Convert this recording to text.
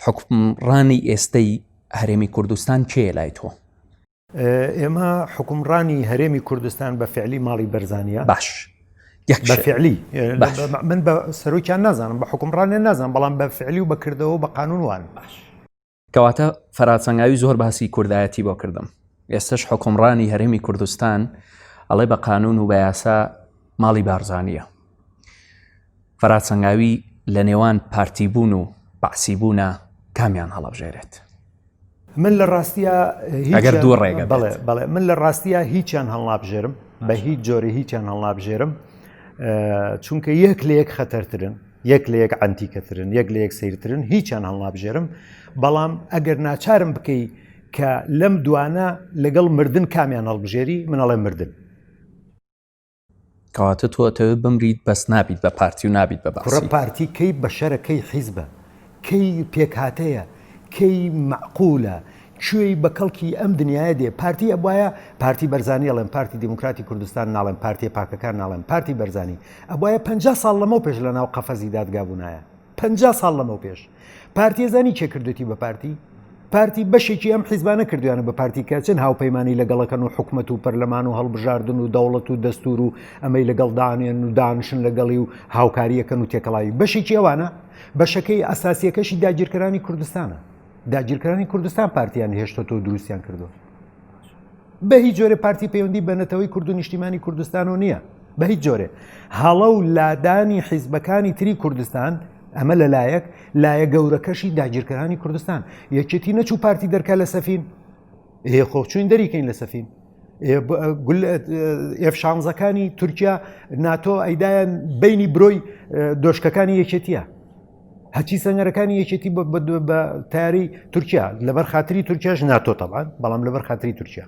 حکومڕانی ئێستەی هەرێمی کوردستان کێیە لای تۆ؟ ئێمە حکومڕانی هەرێمی کوردستان بە فعلی ماڵی بەرزانە باش بە فعلی من بە سەرۆکیان نازانم بە حکومڕانیان نازانم بەڵام بە فعلی و بەکردەوە بە قانون وان باش کەواتە فەرهاد سەنگاوی زۆر باسی کوردایەتی بۆ کردم ئێستش حکومڕانی هەرێمی کوردستان ئەڵێ بە قانون و بە یاسا ماڵی بارزانیە فەرهاد سەنگاوی لە نێوان پارتیبوون و بەعسیبوونە کامیان هەڵەبژێرێت؟ من لە ڕاستیا ئەگەر دوو ڕێگە بەڵێ بەڵێ من لە ڕاستیا هیچیان هەڵنابژێرم بە هیچ جۆرە هیچیان هەڵنابژێرم چونکە یەک لە یەک خەتەرترن یەک لە یەک عەنتیکەترن یەک لە یەک سەیرترن هیچیان هەڵنابژێرم بەڵام ئەگەر ناچارم بکەی کە لەم دوانە لەگەڵ مردن کامیان هەڵبژێری من ئەڵێم مردن. کەواتە تۆ ئەتەوێت بمریت بەس نابیت بە پارتی و نابیت بە بەعسی. کوڕە پارتی کەی بەشەرە کەی حیزبە کەی پێکهاتەیە کەی مەعقولە کوێی بە کەڵکی ئەم دنیایە دێ پارتی ئەبوایە پارتی بەرزانی ئەڵێم پارتی دیموکراتی کوردستان ناڵێم پارتیە پاکەکان ناڵێم پارتی بەرزانی ئەبوایە 50 ساڵ لەمەو پێش لە ناو قەفەزی دادگا بوونایە 50 ساڵ لەمەو پێش پارتی زانی کێ کردوتی بە پارتی پارتی بەشێکی ئەم حیزبانە کردویانە بە پارتی کە چەند هاوپەیمانی لەگەڵەکەن و حکومەت و پەرلەمان و هەڵبژاردن و دەوڵەت و دەستور و ئەمەی لەگەڵ دانێن و دانیشن لەگەڵی و هاوکاریەکەن و تێکەڵاوی بەشێکی ئەوانە بەشەکەی ئەساسیەکەشی داگیرکەرانی کوردستانە داگیرکەرانی کوردستان پارتیان هێشتۆتەوە دروستیان کردو بە هیچ جۆرێ پارتی پەیوەندی بە نەتەوەی کورد و نیشتیمانی کوردستانەوە نییە بە هیچ جۆرێ هەڵە و لادانی حیزبەکانی تری کوردستان ئەمە لەلایەک لایە گەورەکەشی داگیرکەرانی کوردستان یەکێتی نەچوو پارتی دەرکا لە سەفین ئێ خۆ چوین دەریکەین لە سەفین ئێف شانزەکانی تورکیا ناتۆ ئەیدایان بینی برۆی دۆشکەکانی یەکێتیە هەرچی سەنگەرەکانی یەکێتی بە تاری تورکیا لەبەر خاتری تورکیاش ناتۆ تەبان بەڵام لەبەر خاتری تورکیا.